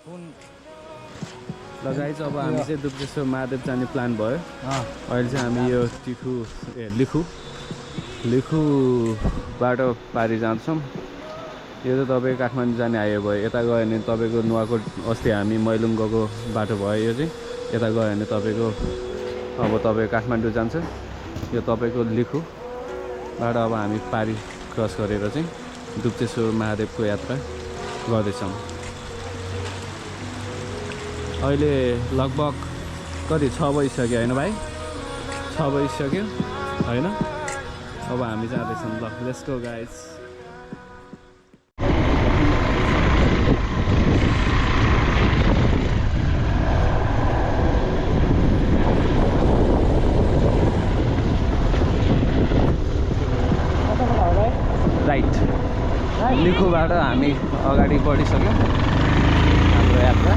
ल गाइज अब हामी चाहिँ दुप्लेश्वर महादेव जाने प्लान भयो अहिले चाहिँ हामी यो लिखु बाटो पारी जान्छौँ यो चाहिँ तपाईँ काठमाडौँ जाने हाइवे भयो यता गयो भने तपाईँको नुवाकोट अस्ति हामी मैलुङ गएको बाटो भयो यो चाहिँ यता गयो भने तपाईँको अब तपाईँ काठमाडौँ जान्छ यो तपाईँको लिखुबाट अब हामी पारी क्रस गरेर चाहिँ दुप्लेश्वर महादेवको यात्रा गर्दैछौँ अहिले लगभग कति 6 बजिसक्यो होइन भाइ 6 बजिसक्यो होइन अब हामी जाँदैछौँ ल लेट्स गो गाइज राइट लिखुबाट हामी अगाडि बढिसक्यौँ हाम्रो यात्रा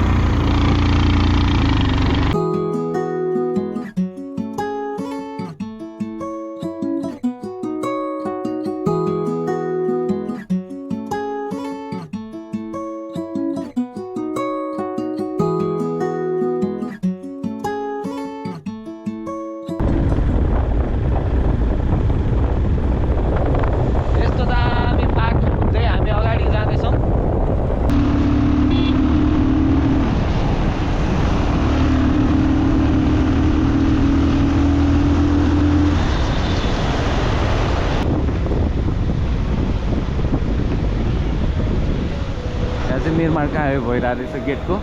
निर्माण कार्य भइरहेको रहेछ गेटको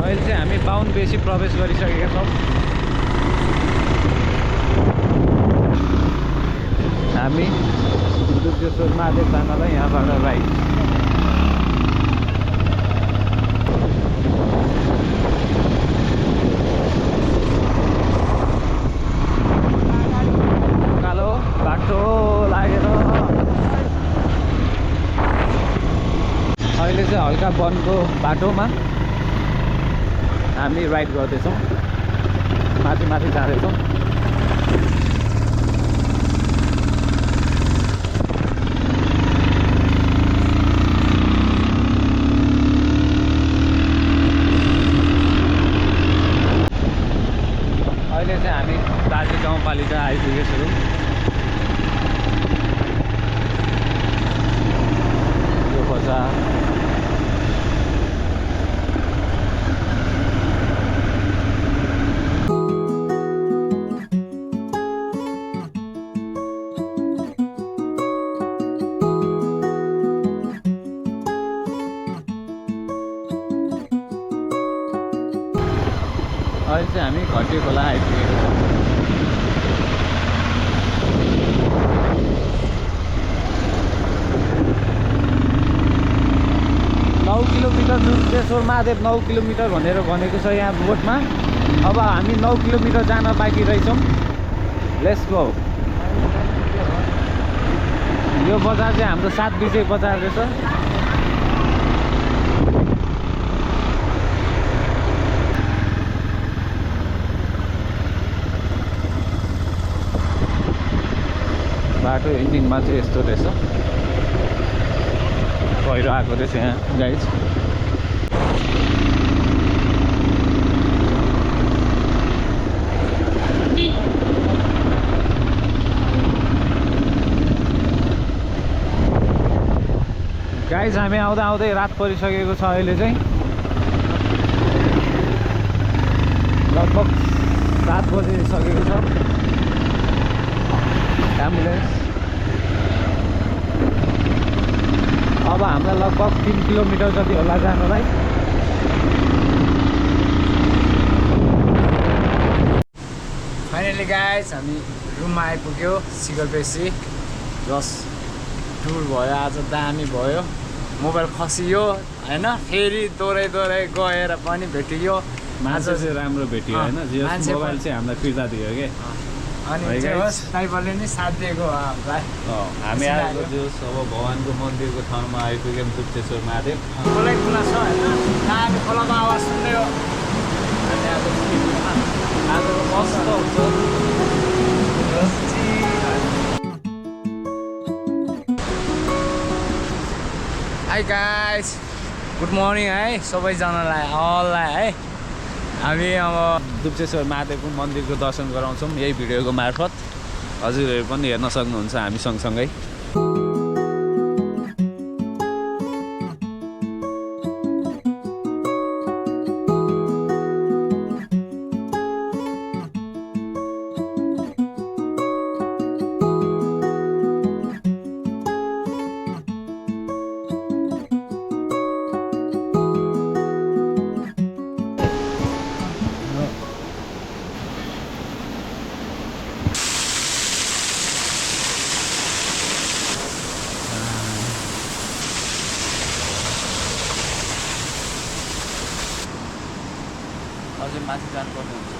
अहिले चाहिँ हामी बाहुन बेसी प्रवेश गरिसकेका छौँ हामी दुप्लेश्वर महादेव जानलाई यहाँबाट राइट अहिले चाहिँ हल्का वनको बाटोमा हामी राइड गर्दैछौँ माथि माथि जाँदैछौँ अहिले चाहिँ हामी दार्जी गाउँपालिका आइपुगेका छौँ यो बजार अहिले चाहिँ हामी घटे खोला आइपुगेको छौँ 9 किलोमिटर दुप्लेश्वर महादेव 9 किलोमिटर भनेको छ यहाँ बोर्डमा अब हामी 9 किलोमिटर जान बाँकी रहेछौँ लेट्स गो यो बजार चाहिँ हाम्रो 7 विजय बजार रहेछ बाटो एन्डिङमा चाहिँ यस्तो रहेछ पहिरो आएको रहेछ यहाँ गाइज गाइज हामी आउँदा आउँदै रात परिसकेको छ अहिले चाहिँ लगभग 7 बजिसकेको छ एम्बुलेन्स अब हामीलाई लगभग 3 किलोमिटर जति होला जानुलाई फाइनली गाइज हामी रुममा आइपुग्यो सिगरपेसी जस टुर भयो आज दामी भयो मोबाइल खसियो हैन फेरि दोहोरै गएर पनि भेटियो मान्छे चाहिँ राम्रो भेटियो हैन मोबाइल चाहिँ हामीलाई फिर्ता दियो के अनि ड्राइभरले नै साथ दिएको हामीलाई हामी आएको जोस अब भगवानको मन्दिरको ठाउँमा आइपुग्यौँ दुप्लेश्वर महादेव खोलै खुला छ हैन हामी खोलाको आवाज सुन्दै हो आज मस्त हुन्छ हाई गाइस, गुड मर्निङ है सबैजनालाई अललाई है। हामी अब दुप्चेश्वर महादेवको मन्दिरको दर्शन गराउँछौँ यही भिडियोको मार्फत। हजुरहरू पनि हेर्न सक्नुहुन्छ हामी सँगसँगै। अझै माथि जानुपर्ने हुन्छ।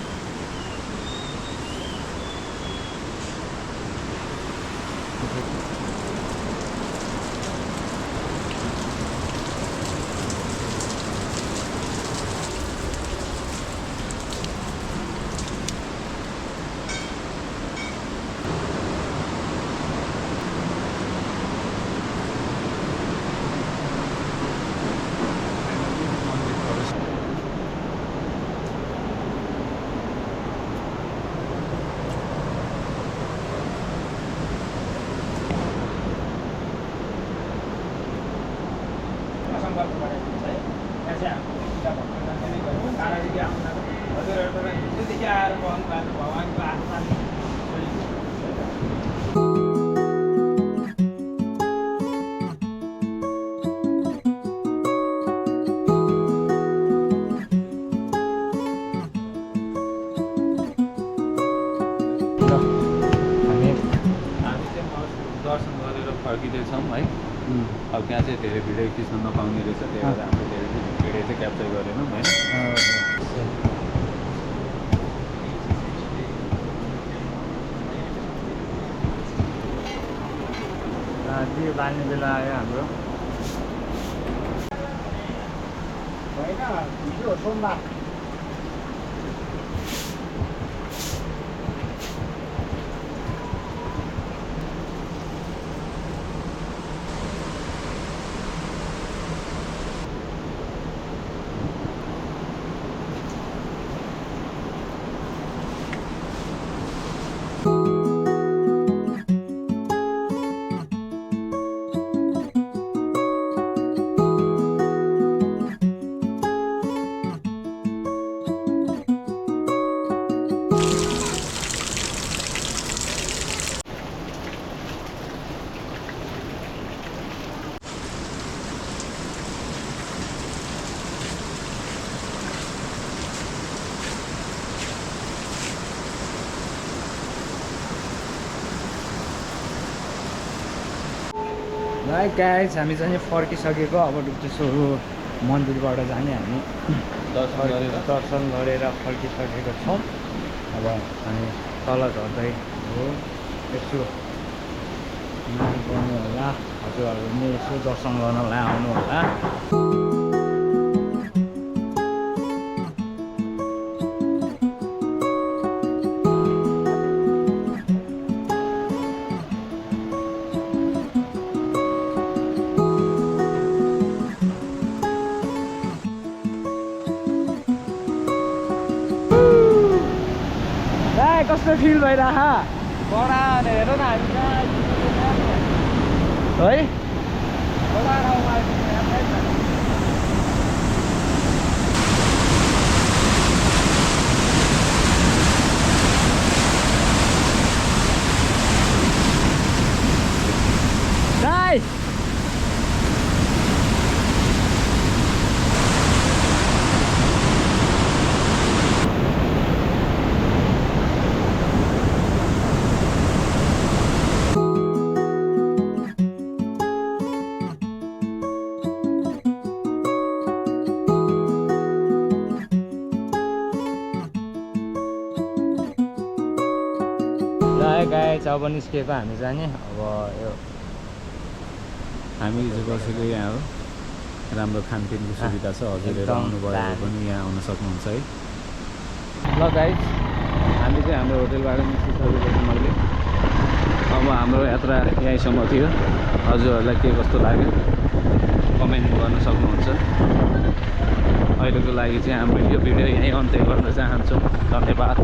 दर्शन गरेर फर्किँदैछौँ है। अब त्यहाँ चाहिँ धेरै भिडियो खिच्न नपाउने रहेछ, त्यही भएर हामीले धेरै भिडियो चाहिँ क्याप्चर गरेनौँ होइन। दियो बाल्ने बेला आयो हाम्रो। होइन हिजो सोमबार है गाइस, हामी चाहिँ फर्किसकेको। अब दुप्चेश्वर मन्दिरबाट जाने हामी दर्शन गरेर फर्किसकेको छौँ। अब हामी तल झर्दै हो। यसो गर्नु होला, हजुरहरू पनि यसो दर्शन गर्नलाई आउनु होला। कस्तो फिल भइरह बडा हेर न हामी है बडा ठाउँमा गाइस, अब निस्किएको हामी जाने। अब यो हामी हिजो बसेको यहाँ हो। राम्रो खानपिनको सुविधा छ, हजुरहरू आउनुभयो भने पनि यहाँ आउन सक्नुहुन्छ है। ल गाइस, हामी चाहिँ हाम्रो होटलबाट निस्किसकेको छु मैले। अब हाम्रो यात्रा यहीँसम्म थियो। हजुरहरूलाई के कस्तो लाग्यो कमेन्ट गर्न सक्नुहुन्छ। अहिलेको लागि चाहिँ हाम्रो यो भिडियो यहीँ अन्त्य गर्न चाहन्छौँ। धन्यवाद।